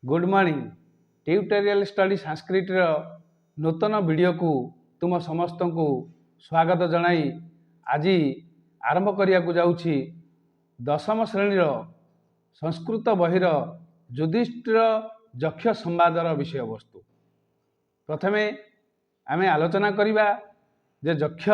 Good morning. Tutorial study ସାଂସ୍କ୍ରିଟର ନୂତନ ଭିଡ଼ିଓକୁ ତୁମ ସମସ୍ତଙ୍କୁ ସ୍ୱାଗତ ଜଣାଇ ଆଜି ଆରମ୍ଭ କରିବାକୁ ଯାଉଛି ଦଶମ ଶ୍ରେଣୀର ସଂସ୍କୃତ ବହିର ଯୁଧିଷ୍ଠିର ଯକ୍ଷ ସମ୍ବାଦର ବିଷୟବସ୍ତୁ। ପ୍ରଥମେ ଆମେ ଆଲୋଚନା କରିବା ଯେ ଯକ୍ଷ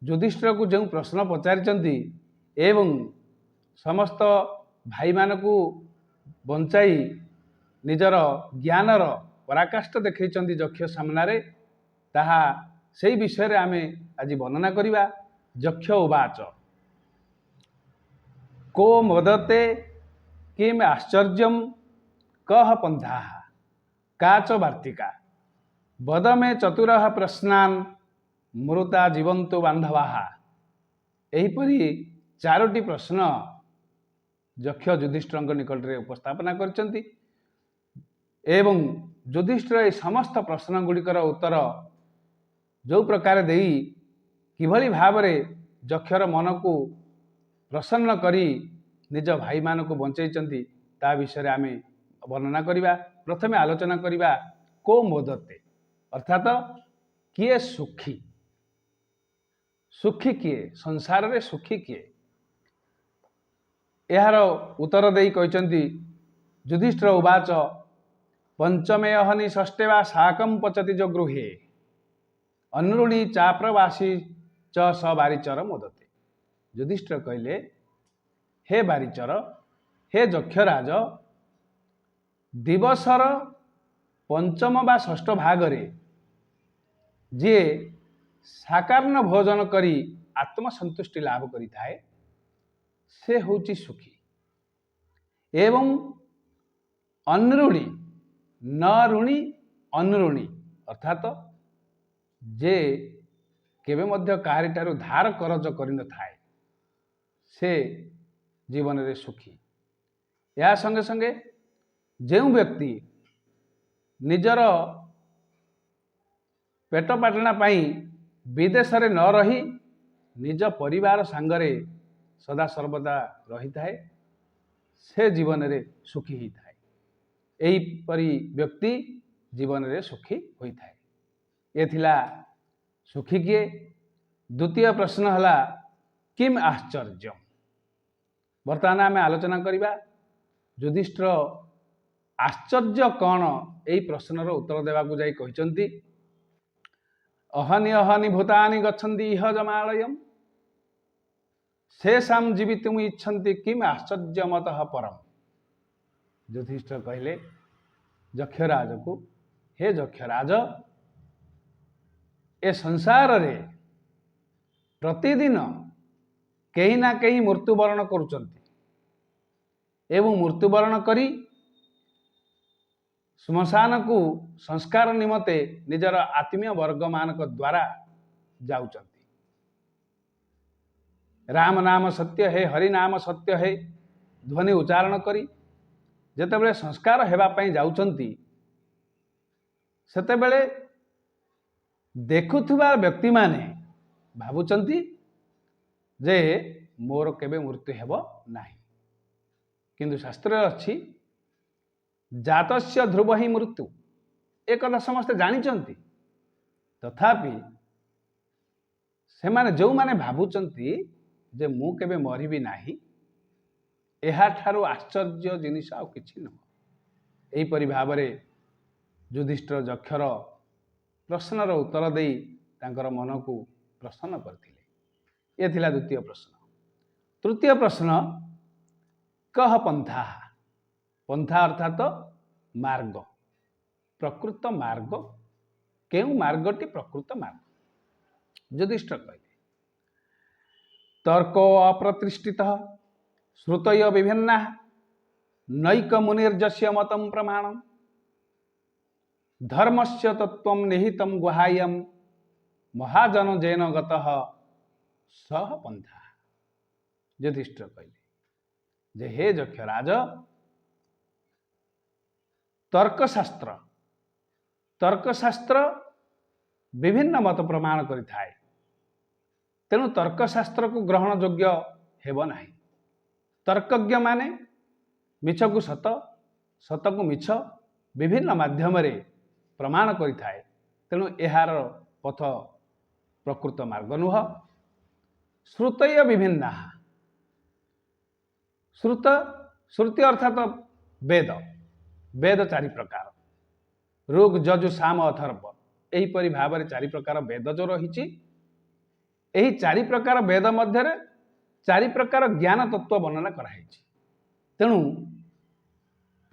ଯୁଧିଷ୍ଠିରକୁ ଯେଉଁ ପ୍ରଶ୍ନ ପଚାରିଛନ୍ତି ଏବଂ ସମସ୍ତ ଭାଇମାନଙ୍କୁ ବଞ୍ଚାଇ ନିଜର ଜ୍ଞାନର ପରାକାଷ୍ଠା ଦେଖାଇଛନ୍ତି ଯକ୍ଷ ସାମ୍ନାରେ, ତାହା ସେଇ ବିଷୟରେ ଆମେ ଆଜି ବର୍ଣ୍ଣନା କରିବା। ଯକ୍ଷ ଉବାଚ, କୋ ମୋଦତେ, କିମ୍ ଆଶ୍ଚର୍ଯ୍ୟମ୍, କଃ ପନ୍ଥାଃ, କା ଚ ବାର୍ତ୍ତିକା, ବଦ ମେ ଚତୁରଃ ପ୍ରଶ୍ନାନ୍, ମୃତା ଜୀବନ୍ତୁ ବାନ୍ଧବାଃ। ଏହିପରି ଚାରୋଟି ପ୍ରଶ୍ନ ଯକ୍ଷ ଯୁଧିଷ୍ଠିରଙ୍କ ନିକଟରେ ଉପସ୍ଥାପନା କରିଛନ୍ତି ଏବଂ ଯୁଧିଷ୍ଠିର ଏହି ସମସ୍ତ ପ୍ରଶ୍ନ ଗୁଡ଼ିକର ଉତ୍ତର ଯେଉଁ ପ୍ରକାର ଦେଇ କିଭଳି ଭାବରେ ଯକ୍ଷର ମନକୁ ପ୍ରସନ୍ନ କରି ନିଜ ଭାଇମାନଙ୍କୁ ବଞ୍ଚେଇଛନ୍ତି, ତା ବିଷୟରେ ଆମେ ବର୍ଣ୍ଣନା କରିବା। ପ୍ରଥମେ ଆଲୋଚନା କରିବା କୋ ମୋଦତେ, ଅର୍ଥାତ କିଏ ସୁଖୀ? ସୁଖୀ କିଏ? ସଂସାରରେ ସୁଖୀ କିଏ? ଏହାର ଉତ୍ତର ଦେଇ କହିଛନ୍ତି, ଯୁଧିଷ୍ଠିର ଉବାଚ, ପଞ୍ଚମେ ଅହନି ଷଷ୍ଠେ ବା ଶାକಂ ପଚତି ଯୋ ଗୃହେ, ଅନୃଣୀ ଚାପ୍ରବାସୀ ଚ ସ ବାରିଚର ମୋଦତେ। ଯୁଧିଷ୍ଠିର କହିଲେ, ହେ ବାରିଚର, ହେ ଯକ୍ଷରାଜ, ଦିବସର ପଞ୍ଚମ ବା ଷଷ୍ଠ ଭାଗରେ ଯିଏ ଶାକାନ୍ନ ଭୋଜନ କରି ଆତ୍ମସନ୍ତୁଷ୍ଟି ଲାଭ କରିଥାଏ, ସେ ହେଉଛି ସୁଖୀ ଏବଂ ଅନୃଣୀ, ନ ଋଣୀ, ଅନୃଣୀ ଅର୍ଥାତ ଯେ କେବେ ମଧ୍ୟ କାହାରିଠାରୁ ଧାର କରଜ କରିନଥାଏ, ସେ ଜୀବନରେ ସୁଖୀ। ଏହା ସଙ୍ଗେ ସଙ୍ଗେ ଯେଉଁ ବ୍ୟକ୍ତି ନିଜର ପେଟ ପାଟଣା ପାଇଁ ବିଦେଶରେ ନ ରହି ନିଜ ପରିବାର ସାଙ୍ଗରେ ସଦାସର୍ବଦା ରହିଥାଏ, ସେ ଜୀବନରେ ସୁଖୀ ହୋଇଥାଏ। ଏହିପରି ବ୍ୟକ୍ତି ଜୀବନରେ ସୁଖୀ ହୋଇଥାଏ। ଏ ଥିଲା ସୁଖୀ କିଏ। ଦ୍ୱିତୀୟ ପ୍ରଶ୍ନ ହେଲା କିମ୍ ଆଶ୍ଚର୍ଯ୍ୟ। ବର୍ତ୍ତମାନ ଆମେ ଆଲୋଚନା କରିବା ଯୁଧିଷ୍ଠିର ଆଶ୍ଚର୍ଯ୍ୟ କ'ଣ, ଏଇ ପ୍ରଶ୍ନର ଉତ୍ତର ଦେବାକୁ ଯାଇ କହିଛନ୍ତି, ଅହନି ଅହନି ଭୂତାନି ଗଚ୍ଛନ୍ତି ଇହ ଯମାଳୟମ୍, ଶେଷାಂ ଜୀବିତୁମ୍ ଇଚ୍ଛନ୍ତି, କିମ୍ ଆଶ୍ଚର୍ଯ୍ୟମତଃ ପରମ୍। ଯୁଧିଷ୍ଠିର କହିଲେ ଯକ୍ଷରାଜକୁ, ହେ ଯକ୍ଷରାଜ, ଏ ସଂସାରରେ ପ୍ରତିଦିନ କେହି ନା କେହି ମୃତ୍ୟୁବରଣ କରୁଛନ୍ତି ଏବଂ ମୃତ୍ୟୁବରଣ କରି ଶ୍ମଶାନକୁ ସଂସ୍କାର ନିମନ୍ତେ ନିଜର ଆତ୍ମୀୟ ବର୍ଗମାନଙ୍କ ଦ୍ୱାରା ଯାଉଛନ୍ତି। ରାମ ନାମ ସତ୍ୟ ହେ, ହରି ନାମ ସତ୍ୟ ହେ ଧ୍ୱନି ଉଚ୍ଚାରଣ କରି ଯେତେବେଳେ ସଂସ୍କାର ହେବା ପାଇଁ ଯାଉଛନ୍ତି, ସେତେବେଳେ ଦେଖୁଥିବା ବ୍ୟକ୍ତିମାନେ ଭାବୁଛନ୍ତି ଯେ ମୋର କେବେ ମୃତ୍ୟୁ ହେବ ନାହିଁ। କିନ୍ତୁ ଶାସ୍ତ୍ରରେ ଅଛି, ଜାତସ୍ୟ ଧ୍ରୁବ ହିଁ ମୃତ୍ୟୁ। ଏ କଥା ସମସ୍ତେ ଜାଣିଛନ୍ତି। ତଥାପି ସେମାନେ ଯେଉଁମାନେ ଭାବୁଛନ୍ତି ଯେ ମୁଁ କେବେ ମରିବି ନାହିଁ, ଏହାଠାରୁ ଆଶ୍ଚର୍ଯ୍ୟ ଜିନିଷ ଆଉ କିଛି ନୁହଁ। ଏହିପରି ଭାବରେ ଯୁଧିଷ୍ଠିର ଯକ୍ଷର ପ୍ରଶ୍ନର ଉତ୍ତର ଦେଇ ତାଙ୍କର ମନକୁ ପ୍ରସନ୍ନ କରିଥିଲେ। ଏ ଥିଲା ଦ୍ୱିତୀୟ ପ୍ରଶ୍ନ। ତୃତୀୟ ପ୍ରଶ୍ନ କହ ପନ୍ଥା। ପନ୍ଥା ଅର୍ଥାତ ମାର୍ଗ, ପ୍ରକୃତ ମାର୍ଗ। କେଉଁ ମାର୍ଗଟି ପ୍ରକୃତ ମାର୍ଗ? ଯୁଧିଷ୍ଠିର କହିଲେ, ତର୍କ ଅପ୍ରତିଷ୍ଠିତ, ଶ୍ରୁତୟ ବିଭିନ୍ନ, ନୈକ ମୁନିର୍ଯସ୍ୟ ମତಂ ପ୍ରମାଣମ, ଧର୍ମସ୍ୟ ତତ୍ତ୍ୱಂ ନିହିତಂ ଗୁହାୟಂ, ମହାଜନ ଜେନ ଗତଃ ସହ ପନ୍ଥା। ଯୁଧିଷ୍ଠିର କହିଲେ ଯେ ହେ ଯକ୍ଷରାଜ, ତର୍କଶାସ୍ତ୍ର ବିଭିନ୍ନ ମତ ପ୍ରମାଣ କରିଥାଏ। ତେଣୁ ତର୍କଶାସ୍ତ୍ରକୁ ଗ୍ରହଣ ଯୋଗ୍ୟ ହେବ ନାହିଁ। ତର୍କଜ୍ଞମାନେ ମିଛକୁ ସତ, ସତକୁ ମିଛ ବିଭିନ୍ନ ମାଧ୍ୟମରେ ପ୍ରମାଣ କରିଥାଏ। ତେଣୁ ଏହାର ପଥ ପ୍ରକୃତ ମାର୍ଗ ନୁହଁ। ଶ୍ରୁତୟ ବିଭିନ୍ନ, ଶ୍ରୁତ, ଶ୍ରୁତି ଅର୍ଥାତ ବେଦ। ବେଦ ଚାରି ପ୍ରକାର, ଋଗ, ଯଜୁ, ସାମ, ଅଥର୍ବ, ଏହିପରି ଭାବରେ ଚାରି ପ୍ରକାର ବେଦ ଯେଉଁ ରହିଛି, ଏହି ଚାରି ପ୍ରକାର ବେଦ ମଧ୍ୟରେ ଚାରି ପ୍ରକାର ଜ୍ଞାନ ତତ୍ତ୍ୱ ବର୍ଣ୍ଣନା କରାହେଇଛି। ତେଣୁ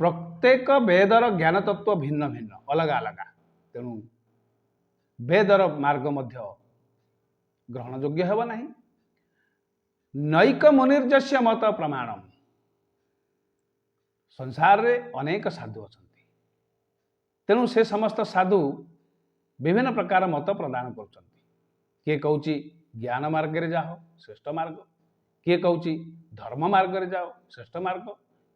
ପ୍ରତ୍ୟେକ ବେଦର ଜ୍ଞାନ ତତ୍ତ୍ୱ ଭିନ୍ନ ଭିନ୍ନ, ଅଲଗା ଅଲଗା। ତେଣୁ ବେଦର ମାର୍ଗ ମଧ୍ୟ ଗ୍ରହଣଯୋଗ୍ୟ ହେବ ନାହିଁ। ନୈକ ମୁନିର୍ଯସ୍ୟ ମତ ପ୍ରମାଣମ। ସଂସାରରେ ଅନେକ ସାଧୁ ଅଛନ୍ତି, ତେଣୁ ସେ ସମସ୍ତ ସାଧୁ ବିଭିନ୍ନ ପ୍ରକାର ମତ ପ୍ରଦାନ କରୁଛନ୍ତି। କିଏ କହୁଛି ଜ୍ଞାନ ମାର୍ଗରେ ଯାଅ, ଶ୍ରେଷ୍ଠ ମାର୍ଗ। କିଏ କହୁଛି ଧର୍ମ ମାର୍ଗରେ ଯାଅ, ଶ୍ରେଷ୍ଠ ମାର୍ଗ।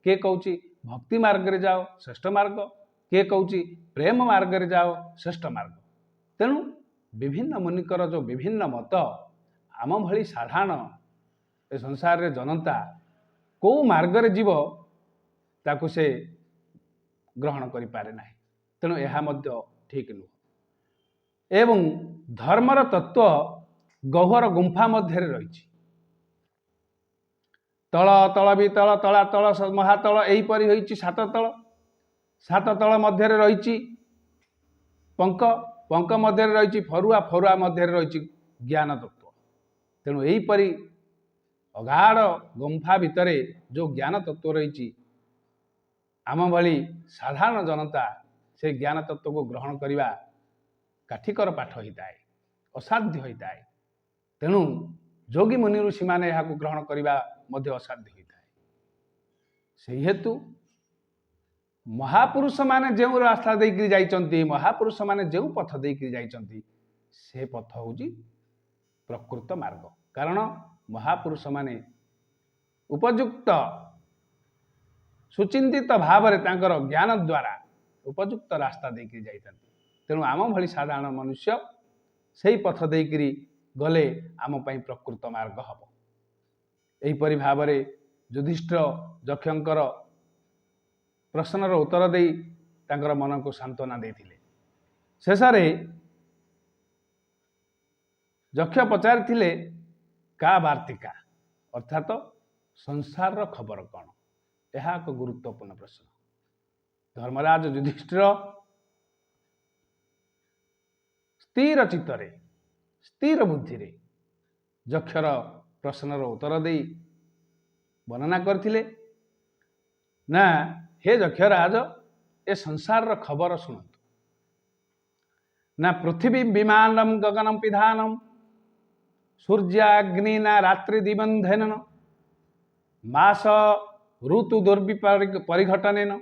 କିଏ କହୁଛି ଭକ୍ତି ମାର୍ଗରେ ଯାଅ, ଶ୍ରେଷ୍ଠ ମାର୍ଗ। କିଏ କହୁଛି ପ୍ରେମ ମାର୍ଗରେ ଯାଅ, ଶ୍ରେଷ୍ଠ ମାର୍ଗ। ତେଣୁ ବିଭିନ୍ନ ମୁନିଙ୍କର ଯେଉଁ ବିଭିନ୍ନ ମତ, ଆମ ଭଳି ସାଧାରଣ ଏ ସଂସାରରେ ଜନତା କେଉଁ ମାର୍ଗରେ ଯିବ ତାକୁ ସେ ଗ୍ରହଣ କରିପାରେ ନାହିଁ। ତେଣୁ ଏହା ମଧ୍ୟ ଠିକ୍ ନୁହଁ। ଏବଂ ଧର୍ମର ତତ୍ତ୍ୱ ଗହ୍ୱର ଗୁମ୍ଫା ମଧ୍ୟରେ ରହିଛି। ତଳ, ତଳ ବି ତଳ, ତଳାତଳ, ମହାତଳ, ଏହିପରି ହୋଇଛି ସାତ ତଳ। ସାତ ତଳ ମଧ୍ୟରେ ରହିଛି ପଙ୍କ, ପଙ୍କ ମଧ୍ୟରେ ରହିଛି ଫରୁଆ, ଫରୁଆ ମଧ୍ୟରେ ରହିଛି ଜ୍ଞାନ ତତ୍ତ୍ୱ। ତେଣୁ ଏହିପରି ଅଗାଢ଼ ଗୁମ୍ଫା ଭିତରେ ଯେଉଁ ଜ୍ଞାନ ତତ୍ତ୍ୱ ରହିଛି, ଆମ ଭଳି ସାଧାରଣ ଜନତା ସେ ଜ୍ଞାନ ତତ୍ତ୍ୱକୁ ଗ୍ରହଣ କରିବା କାଠିକର ପାଠ ହୋଇଥାଏ, ଅସାଧ୍ୟ ହୋଇଥାଏ। ତେଣୁ ଯୋଗୀ ମୁନି ଋଷିମାନେ ଏହାକୁ ଗ୍ରହଣ କରିବା ମଧ୍ୟ ଅସାଧ୍ୟ ହୋଇଥାଏ। ସେହି ହେତୁ ମହାପୁରୁଷମାନେ ଯେଉଁ ରାସ୍ତା ଦେଇକରି ଯାଇଛନ୍ତି, ମହାପୁରୁଷମାନେ ଯେଉଁ ପଥ ଦେଇକରି ଯାଇଛନ୍ତି, ସେ ପଥ ହେଉଛି ପ୍ରକୃତ ମାର୍ଗ। କାରଣ ମହାପୁରୁଷମାନେ ଉପଯୁକ୍ତ ସୁଚିନ୍ତିତ ଭାବରେ ତାଙ୍କର ଜ୍ଞାନ ଦ୍ୱାରା ଉପଯୁକ୍ତ ରାସ୍ତା ଦେଇକରି ଯାଇଥାନ୍ତି। ତେଣୁ ଆମ ଭଳି ସାଧାରଣ ମନୁଷ୍ୟ ସେଇ ପଥ ଦେଇକରି ଗଲେ ଆମ ପାଇଁ ପ୍ରକୃତ ମାର୍ଗ ହେବ। ଏହିପରି ଭାବରେ ଯୁଧିଷ୍ଠିର ଯକ୍ଷଙ୍କର ପ୍ରଶ୍ନର ଉତ୍ତର ଦେଇ ତାଙ୍କର ମନକୁ ସାନ୍ତ୍ୱନା ଦେଇଥିଲେ। ଶେଷରେ ଯକ୍ଷ ପଚାରିଥିଲେ କା ବାର୍ତ୍ତିକା, ଅର୍ଥାତ ସଂସାରର ଖବର କ'ଣ? ଏହା ଏକ ଗୁରୁତ୍ୱପୂର୍ଣ୍ଣ ପ୍ରଶ୍ନ। ଧର୍ମରାଜ ଯୁଧିଷ୍ଠିର ସ୍ଥିର ଚିତ୍ତରେ, ସ୍ଥିର ବୁଦ୍ଧିରେ ଯକ୍ଷର ପ୍ରଶ୍ନର ଉତ୍ତର ଦେଇ ବର୍ଣ୍ଣନା କରିଥିଲେ ନା, ହେ ଯକ୍ଷରାଜ, ଏ ସଂସାରର ଖବର ଶୁଣନ୍ତୁ ନା। ପୃଥିବୀ ବିମାନମ ଗଗନମ ପିଧାନମ ସୂର୍ଯ୍ୟାଗ୍ନିନା ରାତ୍ରି ଦିବନ୍ଧେନ ମାସ ଋତୁ ଦୁର୍ବିପରିଘଟନେନ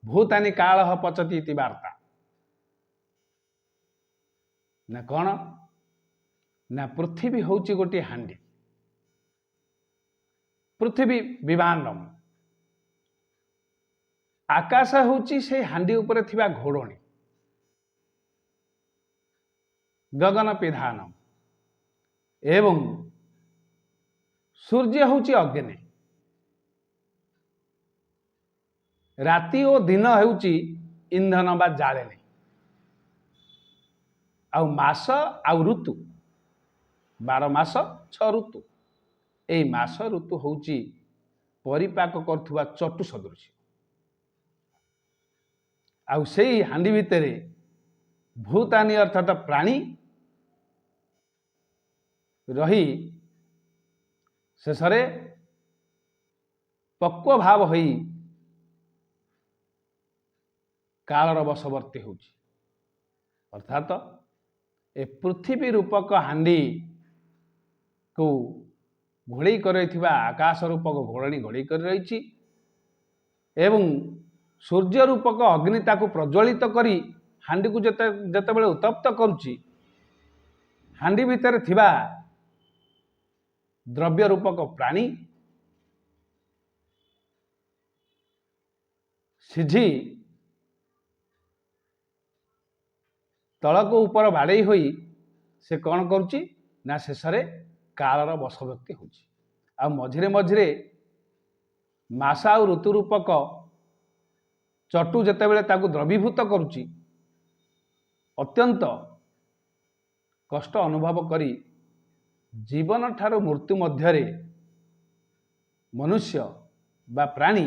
ଭୂତାନି କାଳଃ ପଚତି ଇତି ବାର୍ତ୍ତା। ନା କ'ଣ ନା, ପୃଥିବୀ ହେଉଛି ଗୋଟିଏ ହାଣ୍ଡି, ପୃଥିବୀ ବିମାନମ, ଆକାଶ ହେଉଛି ସେଇ ହାଣ୍ଡି ଉପରେ ଥିବା ଘୋଡ଼ଣୀ, ଗଗନ ପିଧାନ, ଏବଂ ସୂର୍ଯ୍ୟ ହେଉଛି ଅଗ୍ନି, ରାତି ଓ ଦିନ ହେଉଛି ଇନ୍ଧନ ବା ଜାଳେଣୀ, ଆଉ ମାସ ଆଉ ଋତୁ, 12 ମାସ 6 ଋତୁ, ଏଇ ମାସ ଋତୁ ହେଉଛି ପରିପାକ କରୁଥିବା ଚଟୁ ସଦୃଶ। ଆଉ ସେଇ ହାଣ୍ଡି ଭିତରେ ଭୂତାନି ଅର୍ଥାତ ପ୍ରାଣୀ ରହି ଶେଷରେ ପକ୍ୱ ଭାବ ହୋଇ କାଳର ବଶବର୍ତ୍ତୀ ହେଉଛି। ଅର୍ଥାତ ଏ ପୃଥିବୀ ରୂପକ ହାଣ୍ଡିକୁ ଘୋଡ଼େଇ କରିଥିବା ଆକାଶ ରୂପକ ଘୋଡ଼ଣୀ ଘୋଡ଼େଇ କରି ରହିଛି, ଏବଂ ସୂର୍ଯ୍ୟ ରୂପକ ଅଗ୍ନି ତାକୁ ପ୍ରଜ୍ୱଳିତ କରି ହାଣ୍ଡିକୁ ଯେତେବେଳେ ଉତ୍ତପ୍ତ କରୁଛି, ହାଣ୍ଡି ଭିତରେ ଥିବା ଦ୍ରବ୍ୟ ରୂପକ ପ୍ରାଣୀ ସିଝି ତଳକୁ ଉପର ବାଡ଼େଇ ହୋଇ ସେ କ'ଣ କରୁଛି ନା ଶେଷରେ କାଳର ବଶବର୍ତ୍ତୀ ହେଉଛି। ଆଉ ମଝିରେ ମଝିରେ ମାସ ଆଉ ଋତୁ ରୂପକ ଚଟୁ ଯେତେବେଳେ ତାକୁ ଦ୍ରବୀଭୂତ କରୁଛି, ଅତ୍ୟନ୍ତ କଷ୍ଟ ଅନୁଭବ କରି ଜୀବନ ଠାରୁ ମୃତ୍ୟୁ ମଧ୍ୟରେ ମନୁଷ୍ୟ ବା ପ୍ରାଣୀ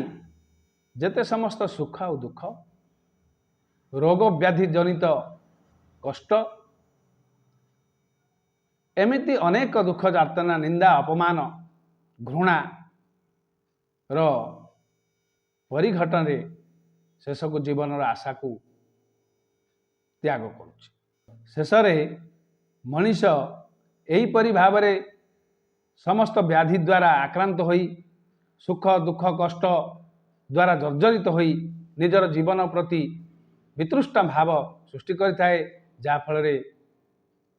ଯେତେ ସମସ୍ତ ସୁଖ ଆଉ ଦୁଃଖ, ରୋଗ ବ୍ୟାଧି ଜନିତ କଷ୍ଟ, ଏମିତି ଅନେକ ଦୁଃଖ ଯାତନା, ନିନ୍ଦା, ଅପମାନ, ଘୃଣାର ପରିଘଟନରେ ଶେଷକୁ ଜୀବନର ଆଶାକୁ ତ୍ୟାଗ କରୁଛି। ଶେଷରେ ମଣିଷ ଏହିପରି ଭାବରେ ସମସ୍ତ ବ୍ୟାଧି ଦ୍ୱାରା ଆକ୍ରାନ୍ତ ହୋଇ, ସୁଖ ଦୁଃଖ କଷ୍ଟ ଦ୍ୱାରା ଜର୍ଜରିତ ହୋଇ ନିଜର ଜୀବନ ପ୍ରତି ବିତୃଷ୍ଣା ଭାବ ସୃଷ୍ଟି କରିଥାଏ, ଯାହାଫଳରେ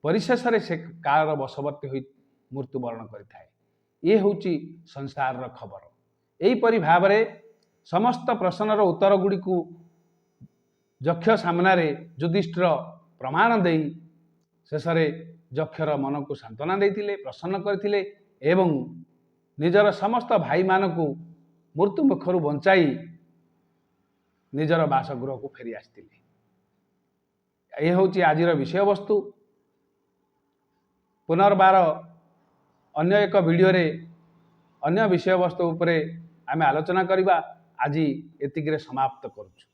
ପରିଶେଷରେ ସେ କାଳର ବଶବର୍ତ୍ତୀ ହୋଇ ମୃତ୍ୟୁବରଣ କରିଥାଏ। ଇଏ ହେଉଛି ସଂସାରର ଖବର। ଏହିପରି ଭାବରେ ସମସ୍ତ ପ୍ରଶ୍ନର ଉତ୍ତର ଗୁଡ଼ିକୁ ଯକ୍ଷ ସାମ୍ନାରେ ଯୁଧିଷ୍ଠିର ପ୍ରମାଣ ଦେଇ ଶେଷରେ ଯକ୍ଷର ମନକୁ ସାନ୍ତ୍ୱନା ଦେଇଥିଲେ, ପ୍ରସନ୍ନ କରିଥିଲେ ଏବଂ ନିଜର ସମସ୍ତ ଭାଇମାନଙ୍କୁ ମୃତ୍ୟୁ ମୁଖରୁ ବଞ୍ଚାଇ ନିଜର ବାସଗୃହକୁ ଫେରି ଆସିଥିଲେ। ଏ ହେଉଛି ଆଜିର ବିଷୟବସ୍ତୁ। ପୁନର୍ବାର ଅନ୍ୟ ଏକ ଭିଡ଼ିଓରେ ଅନ୍ୟ ବିଷୟବସ୍ତୁ ଉପରେ ଆମେ ଆଲୋଚନା କରିବା। ଆଜି ଏତିକିରେ ସମାପ୍ତ କରୁଛୁ।